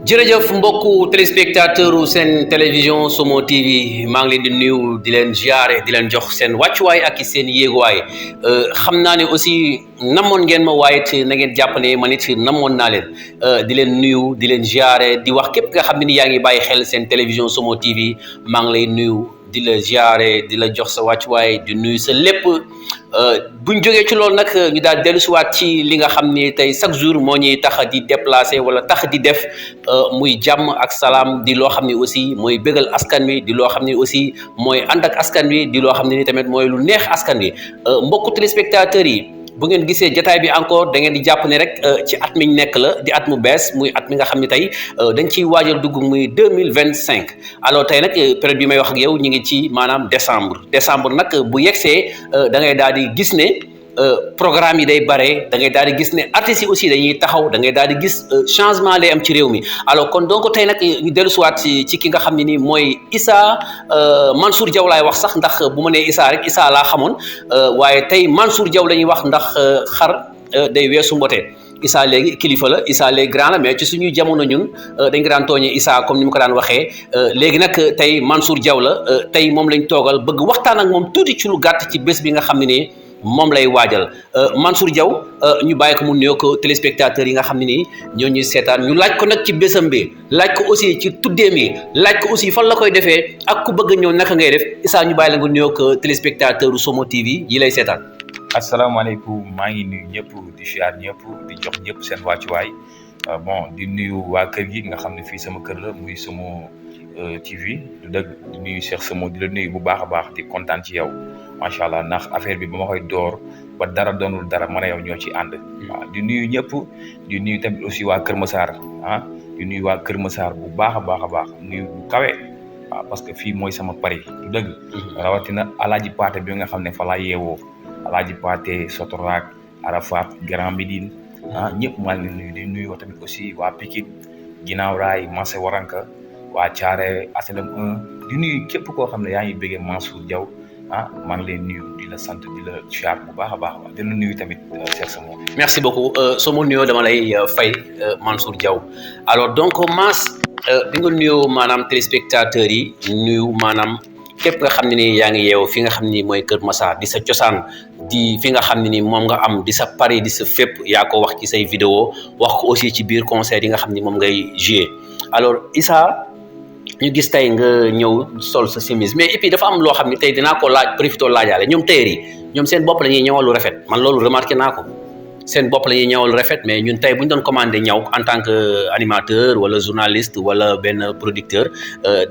jërëjëf mbokku téléspectateur u seen télévision Somo TV maa ngi leen di nuyu di leen ziare di leen jox seen wàccuwaay ak seen yéeguwaay xam naa ne aussi namoon ngeen ma waaye it na ngeen jàpp ne man it namoon naa leen di leen nuyu di leen ziare di wax képp nga xam ne ni yaa ngi bàyyi xel seen télévision Somo TV maa ngi lay nuyu di la ziare di la jox sa wàccuwaay di nuyu sa lépp buñ jógee ci loolu nag ñu daal dellu siwaat ci li nga xam ni tey chaque jour moo ñuy tax di déplacer wala tax di def muy jàmm ak salaam di loo xam ne aussi mooy bégal askan wi di loo xam ne aussi mooy ànd ak askan wi di loo xam ne ni tamit mooy lu neex askan wi mbokku téléspectateurs yi bu ngeen gisee jataay bi encore da ngeen di jàpp ne rek ci at mi ñu nekk la di at mu bees muy at mi nga xam ne tey dañ ciy waajal dugg muy 2025 alors tey nag période bi may wax ak yow ñu ngi ci maanaam décembre nag bu yegsee da ngay daal di gis ne programme yi day bare da ngay daal di gis ne artistes yi aussi dañuy taxaw da ngay daal di gis changement lay am ci réew mi alors kon donc tey nag ñu dellu siwaat ci ki nga xam ne nii mooy Issa Mansour Diaw laay wax sax ndax bu ma nee Issa rek Issa laa xamoon waaye tey Mansour Diaw la ñuy wax ndax xar day weesu mbote Issa léegi kilifa la Issa léegi grand la mais ci suñuy jamono ñun dañ ko daan tooñee Issa comme ni mu ko daan waxee léegi nag tey Mansour Diaw la tey moom lañ toogal bëgg waxtaan ak moom tuuti ci lu gàtt ci bés bi nga xam ne nii moom lay waajal Mansour Diaw ñu bàyyi ko mu nuyoog téléspectateurs yi nga xam ne nii ñoo ñuy seetaan ñu laaj ko nag ci bésam bi laaj ko aussi ci tuddeem yi laaj ko aussi fan la koy defee ak ku bëgg ñëw naka ngay def Issa ñu bàyyi la nga nuyoog téléspectateur Somo TV yi lay seetaan. asalaamaaleykum maa ngi nuyu ñëpp di siyaar ñëpp di jox ñëpp seen wàccuwaay bon di nuyu waa kër gi nga xam ne fii sama kër la muy Somo TV du dëgg di nuyu Cheikh Somo di la nuyu bu baax a baax di kontaan ci yow. macha allah ndax affaire bi ba ma koy door ba dara doonul dara man a yow ñoo ci ànd. waaw di nuyu ñëpp di nuyu tamit aussi waa Kër Massar di nuyu waa Kër Massar bu baax a baax nuyu bu kawe. waaw parce que fii mooy sama pari du dëgg. rawatina Alaaji Paate bi nga xam ne fa laa yeewoo Alaaji Paate Sotoraak Arafat Grand Médine ñëpp maa ngi nuyu di nuyu tamit aussi waa Pikine Ginnaaw Raay Marché Waranka waa Thiaré HLM 1 di nuyu képp koo xam ne yaa ngi bëggee Mansour Diaw. maa ngi lay nuyu di la sant di la ziar bu baax a baax di la nuyu tamit Cheikh Somo. merci beaucoup sama nuyoo dama lay fay Mansour Diaw alors donc Mass di nga nuyoo maanaam téléspectateurs yi nuyu maanaam képp nga xam ne ni yaa ngi yeew fi nga xam ni mooy Kër Massar di sa cosaan di fi nga xam ne ni moom nga am di sa pari di sa fépp yaa ko wax ci say vidéo wax ko aussi ci biir concert yi nga xam ni moom ngay jouer alors Issa. ñu gis tey nga ñëw sol sa chemise mais et puis dafa am loo xam ne tey dinaa ko laaj profité laajaale ñoom tailleur yi ñoom seen bopp la ñuy ñëwal lu rafet man loolu remarqué naa ko seen bopp la ñuy ñëwal lu rafet mais ñun tey bu ñu doon commandé ñaw en tant que animateur wala journaliste wala benn producteur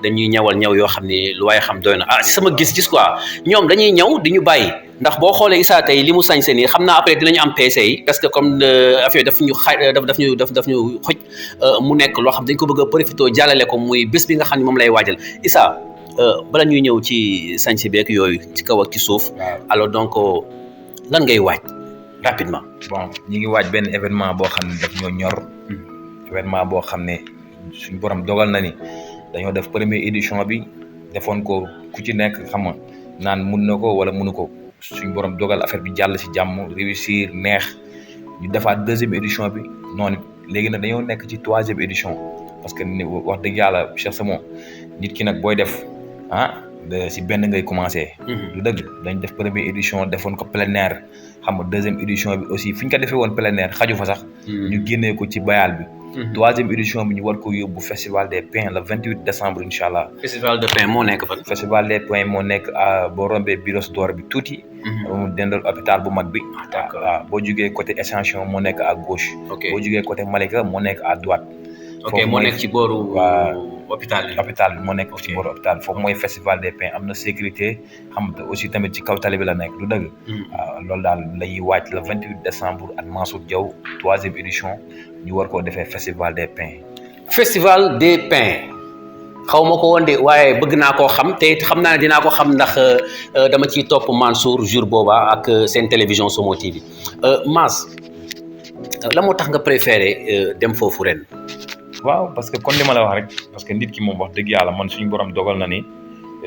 dañuy ñawal ñaw yoo xam ne lu waaye xam doy na si sama gis-gis quoi ñoom dañuy ñaw di ñu bàyyi ndax boo xoolee Issa tey li mu sañse nii xam naa après dinañu am PC yi parce que comme affaire daf ñu xoj mu nekk loo xam dañ ko bëgg a profité jàllale ko muy bés bi nga xam ne moom lay waajal Issa bala ñuy ñëw ci sañse beeg yooyu ci kaw ak ci suuf. alors donc lan ngay waaj rapidement. bon ñi ngi waaj benn événement boo xam ne daf ñoo ñor. événement boo xam ne suñ borom dogal na ni dañoo def première édition bi defoon ko ku ci nekk xam nga naan mun na ko wala munu ko. suñ borom dogal affaire bi jàll ci jàmm réussir neex ñu defaat deuxième édition bi noonu léegi nag dañoo nekk ci troisième édition parce que ni wax dëgg yàlla Cheikh Somo nit ki nag booy def si benn ngay commencé. lu dëgg dañ def première édition defoon ko plein air xam nga deuxième édition bi aussi fi ñu ko defee woon plein air xaju fa sax. ñu génnee ko ci bayal bi. troisième édition bi ñu war ko yóbbu festival des Pins le 28 décembre incha allah. festival des Pins moo nekk fan. festival des Pins moo nekk boo rombee Biros d'Or bi tuuti. mu dendal hôpital bu mag bi. waaw boo jugee côté Extension moo nekk à gauche. boo jugee côté Malika moo nekk à droite. ok moo nekk ci booru. hôpital bi moo nekk ci booru hôpital foofu mooy festival des Pins am na sécurité xam nga aussi tamit ci kaw tali bi la nekk du dëgg. waaw loolu daal la ñuy wàcc le 28 décembre ak Mansour Diaw troisième édition ñu war koo defee festival des Pins. festival des Pins xaw ma ko woon de waaye bëgg naa koo xam te xam naa ne dinaa ko xam ndax dama ciy topp Mansour jour booba ak seen télévision Somo TV Mass la moo tax nga préféré dem foofu ren. waaw parce que kon li ma la wax rek parce que nit ki moom wax dëgg yàlla man suñu borom dogal na ni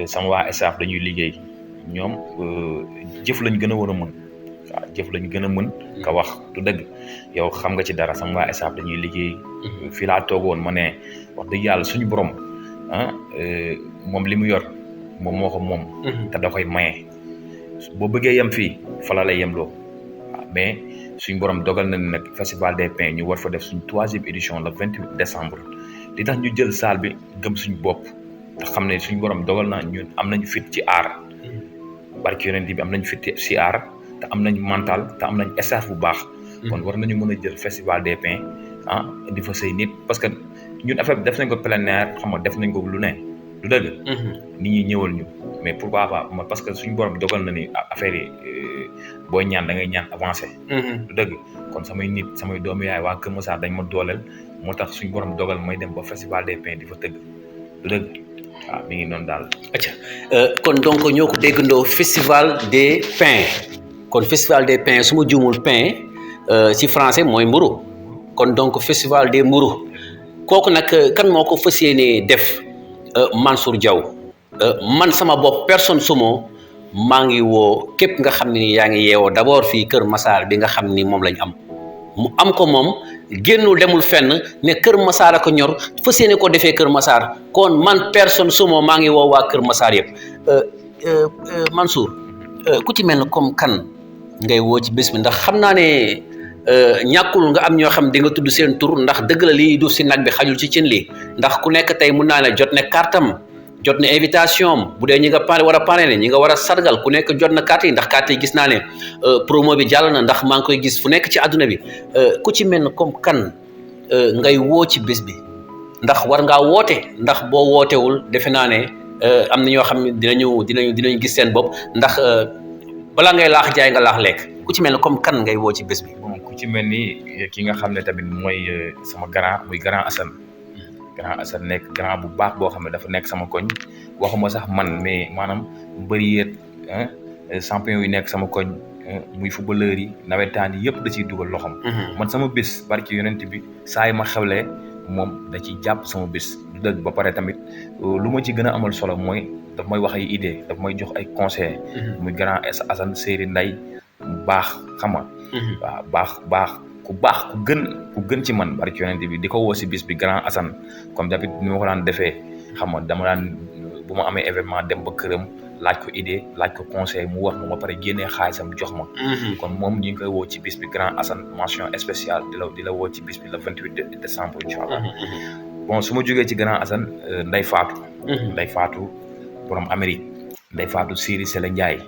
sama waa staff dañuy liggéey ñoom jëf lañ gën a war a mën waaw jëf lañu gën a mën ka wax du dëgg yow xam nga ci dara sama waa staff dañuy liggéey fii laa toogoon ma ne wax dëgg yàlla suñu borom moom li mu yor moom moo ko moom te da koy maye boo bëggee yem fii fa la lay yemloo waaw mais suñu borom dogal na ni nag festival des Pins ñu war fa def suñu 3e édition le 28 décembre li tax ñu jël salle bi gëm suñu bopp te xam ne suñu borom dogal na ñun am nañu fit ci aar barki yonent bi am nañu fit ci aar te am nañu mental te am nañu staff bu baax kon war nañu mën a jël festival des Pins di fa say nit parce que ñun affaire bi def nañ ko plein air xam nga def nañ ko lu ne du dëgg nit ñi ñëwal ñu mais pourquoi pas parce que suñu borom dogal na ni affaire yi booy ñaan da ngay ñaan avancé du dëgg kon samay nit samay doomu yaay waa Kër Massar dañ ma dooleel moo tax suñu borom dogal may dem ba festival des Pins di fa tëgg du dëgg waaw mi ngi noonu daal acca kon donc ñoo ko déggandoo festival des Pins kon festival des Pins su ma juumul pain ci français mooy mburu kon donc festival des mburu kooku nag kan moo ko fas yéenee def Mansour Diaw man sama bopp personne sumo maa ngi woo képp nga xam ne ni yaa ngi yeewoo d'abord fii Kër Massar bi nga xam ni moom lañ am mu am ko moom génnul demul fenn ne Kër Massar a ko ñor fas yéene ko defee Kër Massar kon man personne sumo maa ngi woo waa Kër Massar yëpp Mansour ku ci mel ne comme kan ngay woo ci bés bi ndax xam naa ne ñàkkul nga am ñoo xam di nga tudd seen tur ndax dëgg la lii du si nag bi xajul ci cin li ndax ku nekk tey mun naa ne jot ne kartam jot na invitation bu dee ñi nga war a parrainer ñi nga war a sargal ku nekk jot na carte yi ndax carte yi gis naa ne promo bi jàll na ndax maa ngi koy gis fu nekk ci àdduna bi ku ci mel ne comme kan ngay woo ci bés bi ndax war ngaa woote ndax boo wootewul defe naa ne am na ñoo xam ne dinañu gis seen bopp ndax balaa ngay laax jaay nga laax lekk ku ci mel ne comme kan ngay woo ci bés bi. bon ku ci mel ni ki nga xam ne tamit mooy sama grand muy grand Assane. grand Assane nekk grand bu baax boo xam ne dafa nekk sama koñ waxuma sax man mais maanaam mbëri yéet champion yi nekk sama koñ muy footballeur yi nawetaan yi yëpp da ciy dugal loxam man sama bés barki yonent bi saa yi ma xewlee moom da ciy jàpp sama bés du dëgg ba pare tamit lu ma ci gën a amal solo mooy daf may wax ay idée daf may jox ay conseil muy grand Assane Seyri Nday mu baax xam nga waaw baax ku gën ci man barki yonent bi di ko woo si bis bi grand Assane comme d'habitude ni ma ko daan defee xam nga dama daan bu ma amee événement dem ba këram laaj ko idée laaj ko conseil mu wax ma ba pare génnee xaalisam jox ma kon moom ñu ngi koy woo ci bis bi grand Assane mention spéciale di la woo ci bis bi le 28 décembre incha allah bon su ma jógee ci grand Assane Ndeye Fatou borom Amérique Ndeye Fatou Siri Sele Ndiaye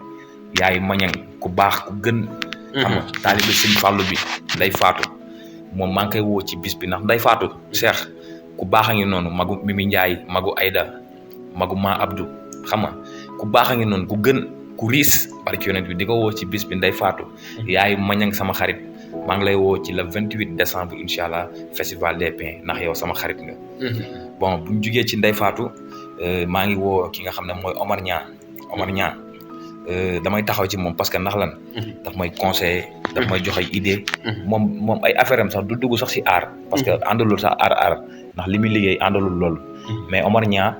yaayu mañang ku baax ku gën xam nga taalibe Sëñ Fàllu bi Ndeye Fatou moom maa ngi koy woo ci bis bi ndax Ndeye Fatou Cheikh ku baax a ngi noonu magu Mimi Ndiaye magu Aïda magu Ma Abdou xam nga ku baax a ngi noonu ku gën ku riis barki yonent bi di ko woo ci bis bi Ndeye Fatou yaayu mañang sama xarit maa ngi lay woo ci le 28 décembre incha allah festival des Pins ndax yow sama xarit nga bon bu ñu jugee ci Ndeye Fatou maa ngi woo ki nga xam ne mooy Omar Niang damay taxaw ci moom parce que ndax lan daf may conseiller daf may jox ay idée moom ay affaire am sax du dugg sax si aar parce que àndalul sax aar ndax li muy liggéey àndalul loolu mais Omar Niang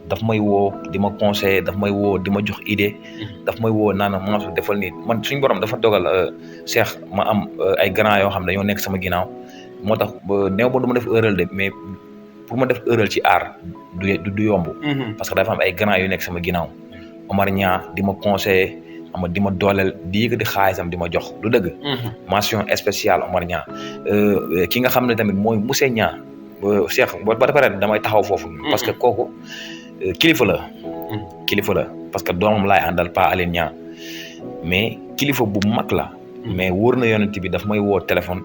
daf may woo di ma conseiller daf may woo di ma jox idée daf may woo naan ma su defal nii man suñu borom dafa dogal Cheikh ma am ay grand yoo xam ne dañoo nekk sama ginnaaw moo tax néew ba du ma def erreur de mais pour ma def erreur ci aar du yomb parce que dafa am ay grand yu nekk sama ginnaaw Omar Niang di ma conseiller ama di ma dooleel di yëkkati xaalisam di ma jox du dëgg mention spéciale Omar Niang ki nga xam ne tamit mooy Moussé Niang Cheikh ba pare damay taxaw foofu parce que kooku kilifa la parce que doomam laay àndal pas Aline Niang mais kilifa bu mag la mais wóor na yonent bi daf may woo téléphone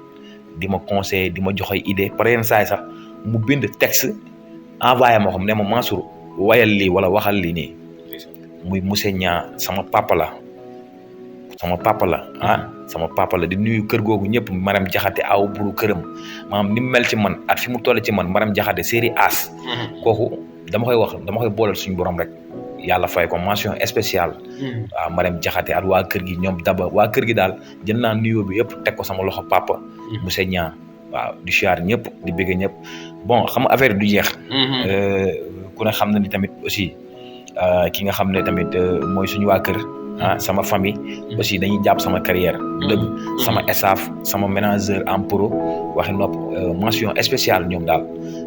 di ma conseiller di ma jox ay idée par yenn saa yi sax mu bind texte envoyé ma xam ne ma Mansour wayal lii wala waxal lii nii muy Moussé Niang sama papa la sama papa la di nuyu kër googu ñëpp Maram Jaxate aw buru këram maanaam ni mu mel ci man at fi mu toll ci man Maram Jaxate série as kooku dama koy booleel suñu borom rek yàlla fay ko mention spéciale waaw Maram Jaxate at waa kër gi ñoom daba waa kër gi daal jël naa nuyoo bi yëpp teg ko sama loxo papa Moussé Niang waaw di siyaar ñëpp di bëgg ñëpp bon xam nga affaire du jeex ku ne xam na ni tamit aussi ki nga xam ne tamit mooy suñu waa kër sama famille aussi dañuy jàpp sama carrière dëgg sama staff sama manager en pro waxi nopp mention spéciale ñoom daal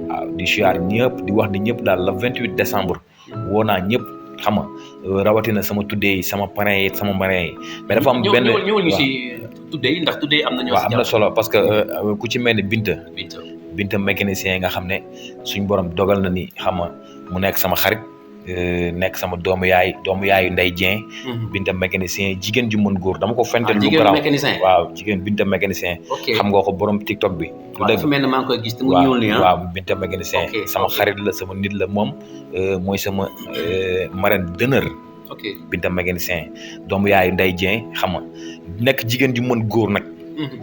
waaw di siyaar ñëpp di wax ni ñëpp daal le 28 décembre woo naa ñëpp xam nga rawatina sama tuddee yi sama parrain yi sama marraine yi mais dafa am benn ñëwal ñu si tuddee yi ndax tuddee am na ñoo si waaw am na solo parce que ku ci mel ni Binta mécanicien yi nga xam ne suñ borom dogal na ni xam nga mu nekk sama xarit nekk sama doomu yaayu Ndeye Dieng Binta mécanicien jigéen ju mën góor dama ko fentel lu garaaw waaw jigéen Binta mécanicien xam nga ko borom TikTok bi du dëgg dafa mel ne maa ngi koy gis te mu ñuul ni waaw Binta mécanicien sama xarit la sama nit la moom mooy sama marraine d'honneur Binta mécanicien doomu yaayu Ndeye Dieng xam nga nekk jigéen ju mën góor nag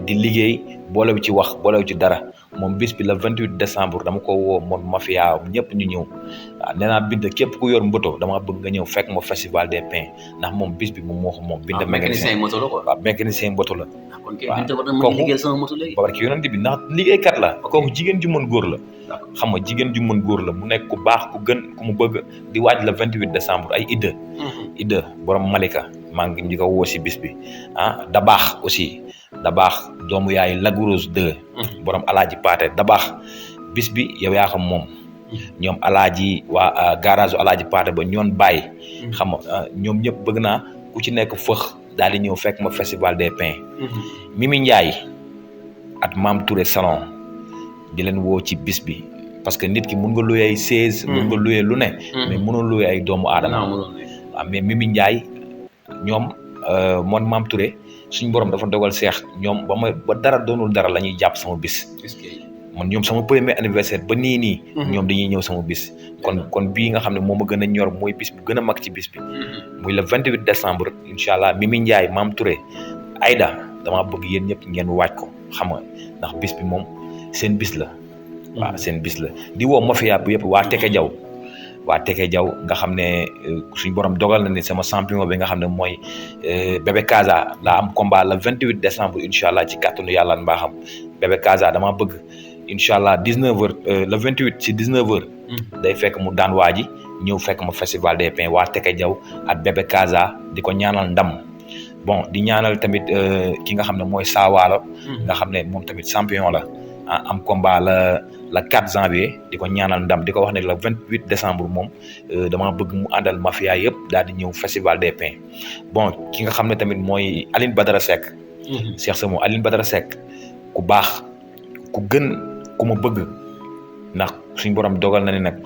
di liggéey boolewu ci wax boolewu ci dara moom bis bi le 28 décembre dama ko woo moom mafia ñëpp ñu ñëw waaw nee naa Binta képp ku yor mboto dama bëgg nga ñëw fekk ma festival des pains ndax moom bis bi moom moo ko moom Binta mécanicien moto la quoi waaw mécanicien mboto la kon kay Binta war na mën liggéeyal sama moto léegi barke yonent bi ndax liggéeykat la kooku jigéen ju mën góor la xam nga jigéen ju mën góor la mu nekk ku baax ku gën ku mu bëgg di waaj le 28 décembre ay idda borom Malika maa ngi ñu ko woo si bis bi da baax aussi da baax doomu yaayu Lagros 2 borom alaaji Paate da baax bis bi yow yaa xam moom ñoom alaaji waa garage alaaji Paate ba ñoon bàyyi xam nga ñoom ñëpp bëgg naa ku ci nekk fëx daal di ñëw fekk ma festival des pains Mimi Ndiaye at Maam Touré salon di leen woo ci bis bi parce que nit ki mun nga luye ay 16 mun nga luye lu ne mais mënoo luye ay doomu aadama waaw mais Mimi Ndiaye ñoom moon Maam Touré suñ borom dafa dogal seex ñoom ba dara doonul dara la ñuy jàpp sama bis man ñoom sama premier anniversaire ba nii ñoom dañuy ñëw sama bis kon bii nga xam ne moom a gën a ñor mooy bis bu gën a mag ci bis bi muy le 28 décembre incha allah Mimi Ndiaye Maam Touré Aïda damaa bëgg yéen ñëpp ngeen waaj ko xam nga ndax bis bi moom seen bis la waaw seen bis la di woo mafia bi yëpp waa Teke Jaw nga xam ne suñ borom dogal na ni sama champion bi nga xam ne mooy Bébé Kaza laa am combat le 28 décembre incha allah ci kàttanu yàlla mbaaxam Bébé Kaza damaa bëgg incha allah 19h le 28 ci 19h. day fekk mu daan waa ji ñëw fekk ma festival des pains waa Teke Jaw ak Bébé Kaza di ko ñaanal ndam bon di ñaanal tamit ki nga xam ne mooy Saawaalo nga xam ne moom tamit champion la am combat le 4 janvier di ko ñaanal ndam di ko wax ne le 28 décembre moom dama bëgg mu àndal mafia yëpp daal di ñëw festival des pains bon ki nga xam ne tamit mooy Aline Badara Seck Cheikh Samo Aline Badara Seck ku baax ku gën ku ma bëgg ndax suñ borom dogal na ne nag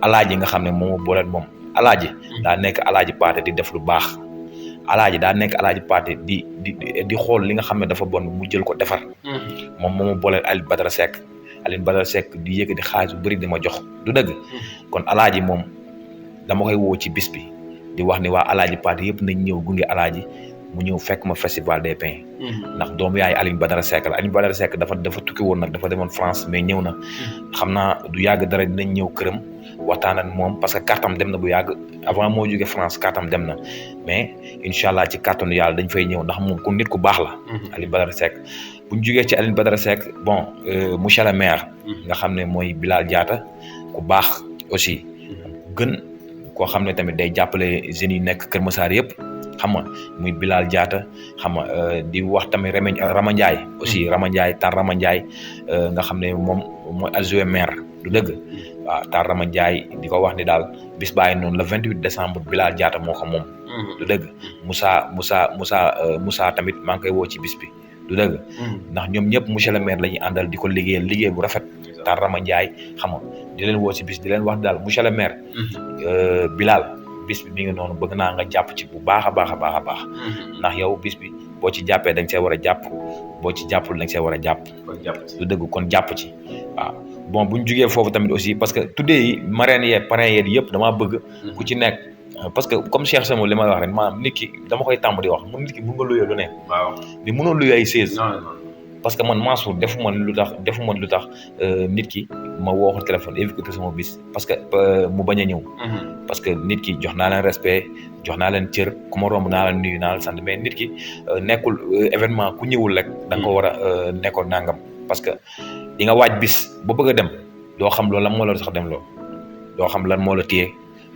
alaaji nga xam ne moom ma booleel moom alaaji daa nekk alaaji Paate di def lu baax alaaji daa nekk alaaji Paate di xool li nga xam ne dafa bon mu jël ko defar moom moo ma booleel Aline Badara Seck di yëkkati xaalis bu bëri di ma jox du dëgg kon alaaji moom dama koy woo ci bis bi di wax ni waa alaaji Paate yëpp nañ ñëw gunge alaaji mu ñëw fekk ma festival des pains ndax doomu yaay Aline Badara Seck la Aline Badara Seck dafa tukki woon nag dafa demoon France mais ñëw na xam naa du yàgg dara dinañ ñëw këram waxtaan ak moom parce que kartam dem na bu yàgg avant moo jóge France kartam dem na mais incha allah ci kàttanu yàlla dañ fay ñëw ndax moom ku nit ku baax la Aline Badara Seck bu ñu jógee ci Aline Badara Seck bon monsieur le maire nga xam ne mooy Bilal Diatta ku baax aussi gën koo xam ne tamit day jàppale jeunes yi nekk Kër Massar yëpp xam nga muy Bilal Diatta xam nga di wax tamit Rama Ndiaye aussi Rama Ndiaye nga xam ne moom mooy adjoint maire du dëgg waaw tar Rama Ndiaye di ko wax ni daal bis bàyyi noonu le 28 décembre Bilal Diatta moo ko moom du dëgg Moussa tamit maa ngi koy woo ci bis bi du dëgg ndax ñoom ñëpp monsieur le maire la ñuy àndal di ko liggéeyal liggéey bu rafet tar Rama Ndiaye xam nga di leen woo ci bis di leen wax daal monsieur le maire Bilal bis bi mi ngi noonu bëgg naa nga jàpp ci bu baax a baax ndax yow bis bi boo ci jàppee da nga see war a jàpp boo ci jàppul da nga see war a jàpp du dëgg kon jàpp ci waaw bon bu ñu jugee foofu tamit aussi parce que tuddee yi marraines yee parrains yee yëpp damaa bëgg ku ci nekk parce que comme Cheikh Samo li may wax rek maanaam nit ki dama koy tàmm di wax nit ki mun nga luyee lu ne mais mënoo luyee ay 16 parce que man Mansour defu ma lu tax nit ki ma woo ko téléphone éviter sama bis parce que mu bañ a ñëw parce que nit ki jox naa leen respect jox naa leen cër ku ma romb naa leen nuyu naa leen sant mais nit ki nekkul événement ku ñëwul rek da nga ko war a nekkoon nangam parce que di nga waaj bis ba bëgg a dem doo xam loolu lan moo la sax dem loo doo xam lan moo la téye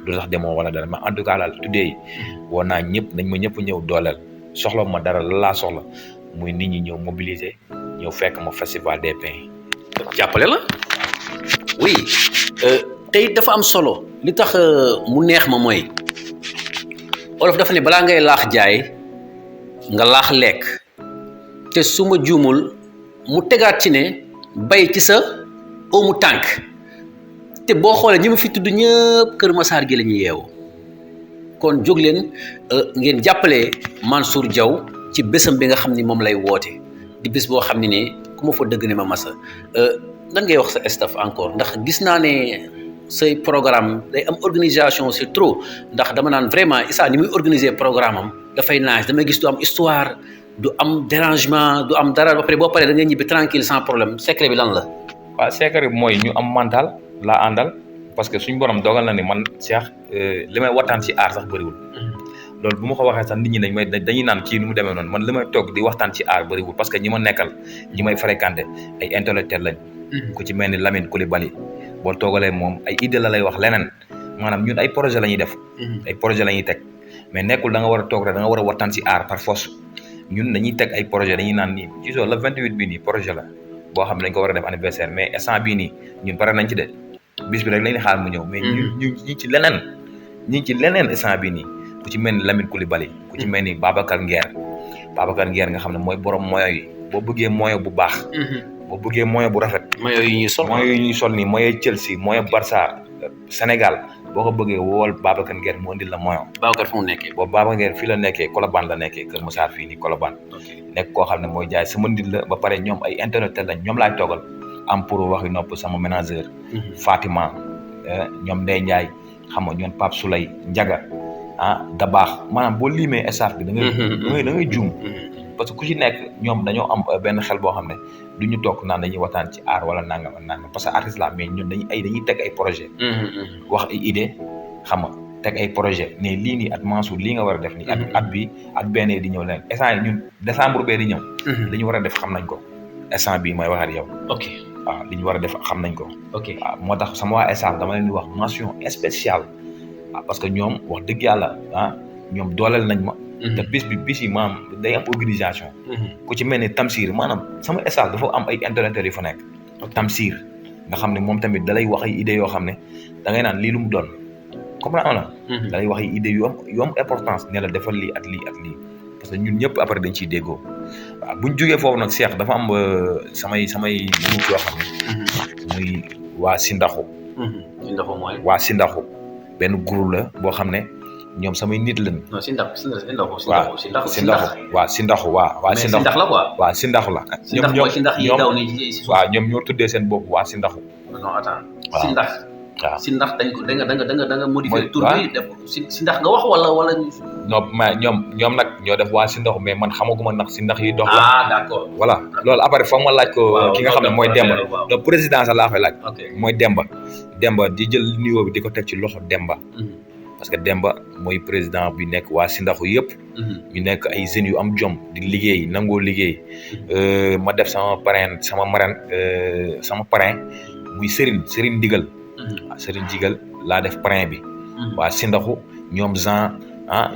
lu tax demoo wala dara mais en tout cas daal today woo naa ñëpp nañ ma ñëpp ñëw dooleel soxla ma dara la laa soxla muy nit ñi ñëw mobiliser ñëw fekk ma festival des pains. jàppale la oui tey dafa am solo li tax mu neex ma mooy olof dafa ne balaa ngay laax jaay nga laax lekk te su ma juumul mu tegaat ci ne bay ci sa oomu tànk te boo xoolee ñi ma fi tudd ñëpp Kër Massar gi la ñuy yeewoo kon jóg leen ngeen jàppale Mansour Diaw ci bésam bi nga xam ni moom lay woote di bés boo xam ne ne ku ma fa dëgg ne ma masa lan ngay wax sa staff encore ndax gis naa ne say programme day am organisation c'est trop ndax dama naan vraiment Issa ni muy organiser programme am dafay naaj damay gis du am histoire du am dérangement du am dara ba pare boo paree da ngay ñibbi tranquille sans problème secret bi lan la. waaw secret bi mooy ñu am mental laa àndal parce que suñu borom dogal na ni man Cheikh li may waxtaan ci aar sax bëriwul. loolu bu ma ko waxee sax nit ñi dañuy naan kii nu mu demee noonu man li may toog di waxtaan ci aar bëriwul parce que ñi ma nekkal ñi may fréquenté ay intellectuel lañ. ku ci mel ni Lamine Coulibaly boo toogalee moom ay idée la lay wax leneen maanaam ñun ay projet la ñuy def. ay projet la ñuy teg mais nekkul da nga war a toog rek da nga war a waxtaan ci aar par force ñun dañuy teg ay projet dañuy naan nii gisoo le 28 bii nii projet la boo xam ne dañ ko war a def anniversaire mais instant bii nii ñun pare nañ ci de bis bi rek lañuy xaar mu ñëw. mais ñu ci leneen ñu ci leneen instant bii nii ku ci mel ni Lamine Coulibaly ku ci mel ni Babacar Nguer nga xam ne mooy borom moyo yi boo bëggee moyo bu baax. boo bëggee moyen bu rafet. moyen yi ñuy sol nii moyen Chelsea moyen Barça Sénégal boo ko bëggee wool Babacar Nguer mu indil la moyen. Babacar fu mu nekkee. boobu Babacar Nguer fii la nekkee Colobane la nekkee Kër Massar fii nii Colobane. nekk koo xam ne mooy jaay sama ndil la ba pare ñoom ay intellectuel lañ ñoom laay toogal am pour waxi nopp sama ménageur. Fatima ñoom Ndeye Ndiaye xam nga ñoom Pape Souley Ndiaga da baax maanaam boo limee staff bi da ngay juum. parce que ku ci nekk ñoom dañoo am benn xel boo xam ne du ñu toog naan dañuy waxtaan ci art wala nangam parce que artiste la mais ñun dañuy teg ay projet wax ay idée xam nga teg ay projet ne lii nii at Mansour lii nga war a def nii at bi at benn di ñëw leen instant ñun décembre bee di ñëw li ñu war a def xam nañ ko instant bii may wax ak yow ok waaw li ñu war a def xam nañ ko ok waaw moo tax sama waa staff dama leen di wax mention spéciale waaw parce que ñoom wax dëgg yàlla ñoom dooleel nañ ma te bis yi maanaam day am organisation. ku ci mel ni Tamsir maanaam sama staff dafa am ay intellectuels yu fa nekk. Tamsir nga xam ne moom tamit dalay wax ay idées yoo xam ne da ngay naan lii lu mu doon comprendre nga. dalay wax ay idées yu am importance ne la defal lii ak lii ak lii parce que ñun ñëpp après dañ ciy déggoo waaw bu ñu jógee foofu nag Cheikh dafa am samay nit yoo xam ne. muy waa Sindaxu. Sindaxu mooy. waa Sindaxu benn groupe la boo xam ne. ñoom samay nit lañ. non Sindaxu. waaw Sindaxu waaw Sindax la quoi. waaw Sindaxu la. ñoom ñoo tuddee seen bopp waa Sindaxu. non attends. waaw Sindax. waaw Sindax dañ ko da nga modifier tur bi def Sindax nga wax wala. non mais ñoom nag ñoo def waa Sindaxu mais man xamaguma ndax Sindax yi dox la. d'accord. voilà loolu après foog ma laaj ko. ki nga xam ne mooy Demba. donc président sax laa koy laaj. mooy Demba di jël niveau bi di ko teg ci loxo Demba. parce que Demba mooy président bi nekk waa Sindaxu yëpp. ñu nekk ay jeunes yu am jom di liggéey nangoo liggéey. ma def sama parrain muy Serigne Digal. waaw Serigne Digal laa def parrain bi. waa Sindaxu ñoom Jean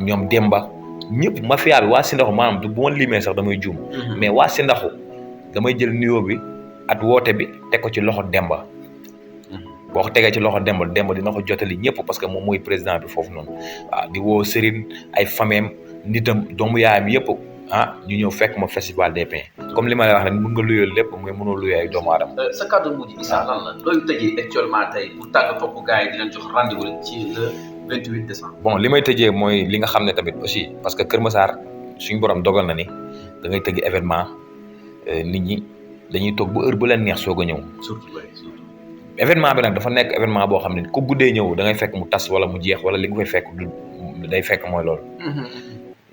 ñoom Demba ñëpp mafia bi waa Sindaxu maanaam bu ma limee sax damay juum. mais waa Sindaxu damay jël nuyoo bi at woote bi teg ko ci loxo Demba. boo ko tegee ci loxo Demba dina ko jotali ñëpp parce que moom mooy président bi foofu noonu waaw di woo Serigne ay fameem nitam doomu yaayam yëpp ñu ñëw fekk ma festival des pains comme li ma lay wax rek mën nga luyoo lépp mais mënoo luyoo ay doomu aadama. sa kàddu mujj Issa lan la looy tëjee actuellement tey pour tàggatoo ko gars yi di leen jox rendez-vous ci le 28 décembre. bon li may tëjee mooy li nga xam ne tamit aussi parce que Kër Massar suñu borom dogal na ni da ngay tëgg événement nit ñi dañuy toog ba heure bu leen neex soog a ñëw. surtout. événement bi nag dafa nekk événement boo xam ne ku guddee ñëw da ngay fekk mu tas wala mu jeex wala li nga fay fekk day fekk mooy loolu.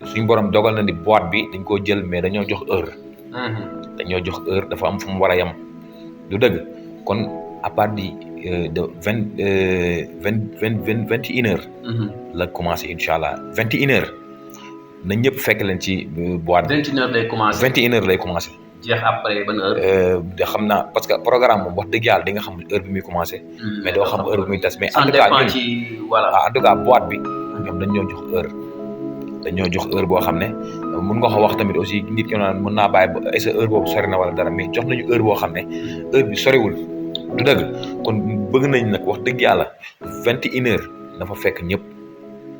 suñu borom dogal na ni boîte bi dañ koo jël mais dañoo jox heure. dafa am fu mu war a yem. du dëgg kon à partir de 21 heures. la commencé incha allah 21 heures na ñëpp fekk leen ci boîte bi. 21 heures lay commencé. 21 heures lay commencé. jeex après ban heure. xam naa parce que programme moom wax dëgg yàlla di nga xam heure bi muy commencé. mais doo xam heure bi muy tas mais. en tout cas ñun voilà. en tout cas boîte bi ñoom dañ ñoo jox heure. dañoo jox heure boo xam ne mun nga ko wax tamit aussi nit ki naan mën naa bàyyi ba est-ce que heure boobu sori na wala dara mais jox nañu heure boo xam ne heure bi soriwul du dëgg kon bëgg nañ nag wax dëgg yàlla 21 heures dafa fekk ñëpp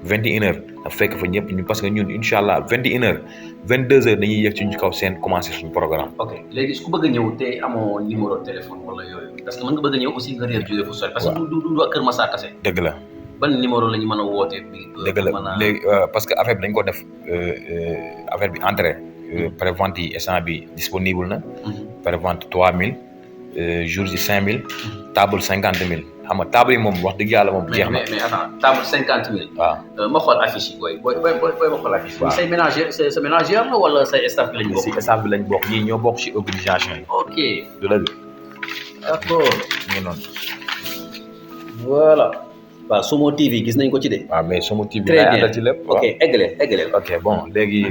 21 heures dafa fekk fa ñëpp ñu parce que ñun incha allah 21 heures 22 heures dañuy yëg ci ñu kaw seen commencé suñu programme. ok léegi su ko bëgg a ñëw te amoo numéro téléphone wala yooyu parce que mën nga bëgg a ñëw aussi nga réer jógee fu sori. parce que du Kër Massar kese. dëgg la. ban numéro la ñu mën a wootee. dëgg la léegi parce que affaire bi dañ ko def affaire bi entrée prévente yi instant bi disponible na. prévente 3000 jours yi 5000. table 50000 xam nga table yi moom wax dëgg yàlla moom jeex na. mais attends table 50000. waaw ma xool affiche yi booy ma xool affiche yi. waaw say ménagère sa ménagère la wala say staff bi lañ bokk. si staff bi lañ bokk ñii ñoo bokk si organisation yi. ok du dëgg. d'accord. ñu noonu. voilà. waaw Somo TV gis nañ ko ci de. waaw mais Somo TV. très bien ci lépp. ok eggaleel. ok bon léegi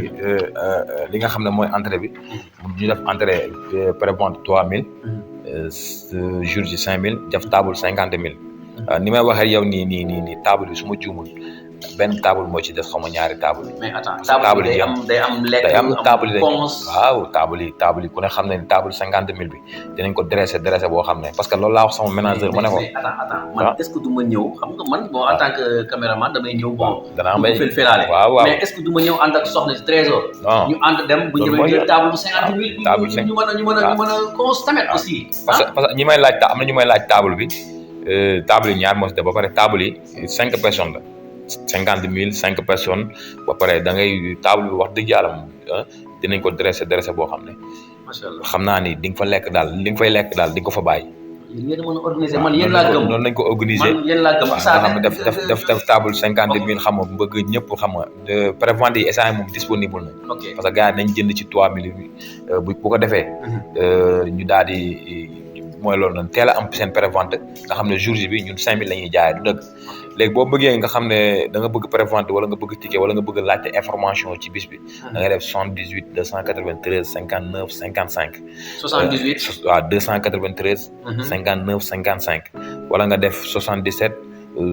li nga xam ne mooy entrée bi. ñu def entrée prévente 3000. jours yi 5000 def table 50000. ni may waxee yow nii table yi su ma juumul benn table moo ci def xaw ma ñaari table. mais attends table yi day am lekk day am table yi ponce. waaw table yi ku ne xam ne table 50000 bi dinañ ko dressé boo xam ne parce que loolu laa wax sama ménageur ma ne ko. mais attends man est-ce que du ma ñëw xam nga man bon en tant que caméraman damay ñëw bon. danaa may felaale. waaw mais est-ce que du ma ñëw ànd ak soxna si trésor. non ñu ànd dem bu ñu jël table bu 50000. table ñu mën a cons tamit aussi. parce que ñi may laaj am na ñu may laaj table bi table yi ñaar moo si def ba pare table yi 5 personnes la. 50000 5 personnes ba pare da ngay table bi wax dëgg yàlla moom dinañ ko dressé boo xam ne. macha allah xam naa ni di nga fa lekk daal li nga fay lekk daal di nga ko fa bàyyi. yéen a mën a organiser man yéen laa gëm. noonu lañ ko organiser man yéen laa gëm. nga xam ne def table 50000 xam nga bëgg ñëpp xam nga prévente yi instant moom disponible na. ok parce que gars yi nañ jënd ci 3000 bu ko defee. ñu daal di mooy loolu noonu teel a am seen prévente nga xam ne jour bi ñun 5000 la ñuy jaayee du dëgg. léegi boo bëggee nga xam ne da nga bëgg prévente wala nga bëgg ticket wala nga bëgg laajte information ci bis bi. da ngay def 78 293 59 55. 78 waaw 293. 59 55. wala nga def 77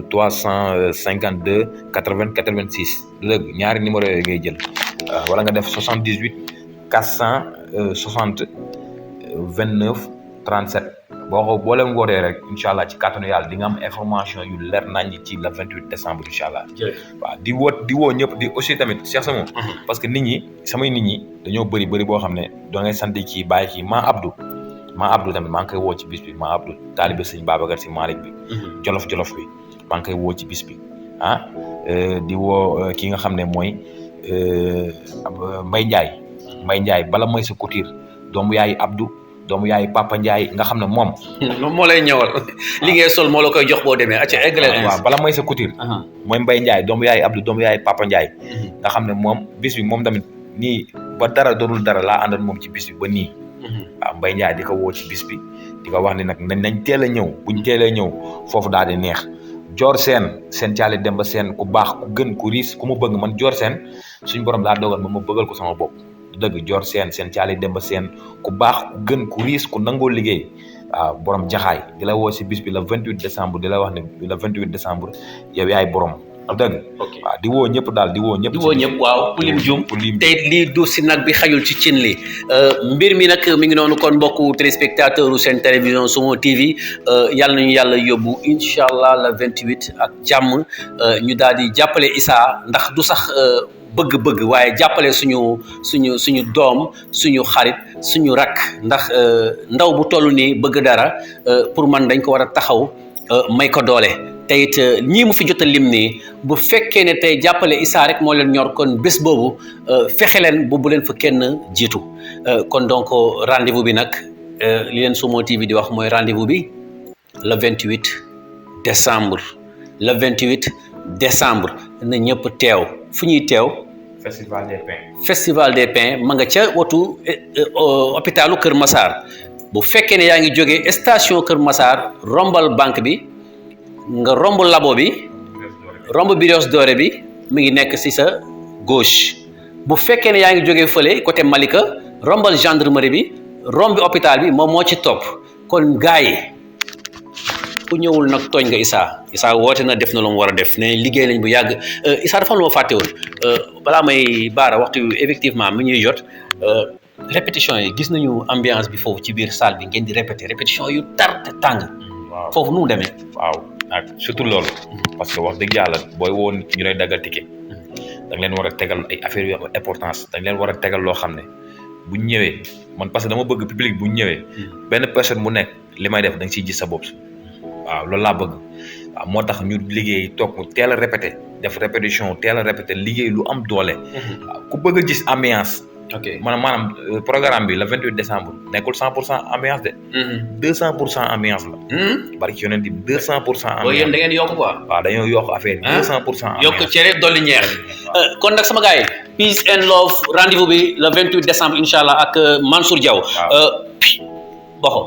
352 80 86 dëgg ñaari numéro yooyu ngay jël. wala nga def 78 460 29 37. boo leen wootee rek incha allah ci kàttanu yàlla di nga am information yu leer naññ ci le 28 décembre incha allah. waaw di woo ñëpp di aussi tamit Cheikh Samo. parce que samay nit ñi dañoo bëri boo xam ne doo ngay sant ci bàyyi ci maa Abdou tamit maa ngi koy woo ci bis bi maa Abdou taalibe sëñ Babacar Si Malick bi. jolof bi maa ngi koy woo ci bis bi di woo ki nga xam ne mooy Mbaye Ndiaye bala mooy sa couture doomu yaay Abdou. doomu yaay Papa Ndiaye nga xam ne moom moo lay ñëwal li ngay sol moo la koy jox boo demee acca eggaleel. waaw bala mooy sa couture. mooy Mbaye Ndiaye doomu yaay Abdou doomu yaay Papa Ndiaye. nga xam ne moom bis bi moom tamit nii ba dara doonul dara laa àndal moom ci bis bi ba nii. waaw Mbaye Ndiaye di ko woo ci bis bi di ko wax ni nag nañ teel a ñëw buñ teelee ñëw foofu daal di neex. Joor seen caali dem ba seen ku baax ku gën ku riis ku mu bëgg man Joor seen suñ borom daa dogal ma bëggal ko sama bopp. dëgg Joor seen caali dem ba seen ku baax ku gën ku riis ku nangoo liggéey waaw borom jaxaay di la woo si bis bi le 28 décembre di la wax ne le 28 décembre yow yaay borom. dëgg waaw di woo ñëpp daal di woo ñëpp. waaw ku lim juum te lii du si nag bi xajul ci cin li mbir mi nag mi ngi noonu kon mbokku téléspectateur u seen télévision Somo TV yàlla nañu yàlla yóbbu incha allah le 28 ak jàmm ñu daal di jàppale Issa ndax du sax. bëgg-bëgg waaye jàppale suñu doom suñu xarit suñu rakk ndax ndaw bu toll nii bëgg dara pour man dañ ko war a taxaw may ko doole te it ñii mu fi jot a lim nii bu fekkee ne tey jàppale Issa rek moo leen ñor kon bés boobu fexe leen bu leen fa kenn jiitu kon donc rendez-vous bi nag li leen Somo TV di wax mooy rendez-vous bi le 28 décembre le 28 décembre na ñëpp teew fu ñuy teew. Festival des Pins ma nga ca wotu hôpitalu Kër Massar bu fekkee ne yaa ngi jógee station Kër Massar rombal banque bi nga romb labo bi romb Brioche Dorée bi mi ngi nekk ci sa gauche bu fekkee ne yaa ngi jógee fële côté Malika rombal gendarmerie bi rombi hôpital bi moom moo ci topp kon gars yi ku ñëwul nag tooñ nga Issa woote na def na lu mu war a def ne liggéey nañ bu yàgg Issa dafa am lu ma fàtte woon balaa may baara waxtu effectivement mi ñuy jot répétition yi gis nañu ambiance bi foofu ci biir salle bi ngeen di répétition yu tar te tàng. waaw foofu nu mu demee. waaw ak surtout loolu. parce que wax dëgg yàlla booy woon nit ñu lay daggal ticket da nga leen war a tegal ay affaires yu am importance da nga leen war a tegal loo xam ne bu ñu ñëwee man parce que dama bëgg public bu ñu ñëwee. benn personne bu nekk li may def da nga ciy gis sa bopp. waaw loolu laa bëgg waaw moo tax ñu liggéey toog mu teel a répété def répétition teel a répété liggéey lu am doole. waaw ku bëgg a gis ambiance. ok maanaam programme bi le 28 décembre nekkul 100% ambiance de. 200% ambiance la. bari ci yonent bi 200% ambiance. booy yéen da ngeen yokk quoi. waaw dañoo yokk affaire yi. 200% ambiance yokk cere dolli ñeex. kon nag sama gars yi peace and love rendez-vous bi le 28 décembre incha allah ak Mansour Diaw. waaw Bokho.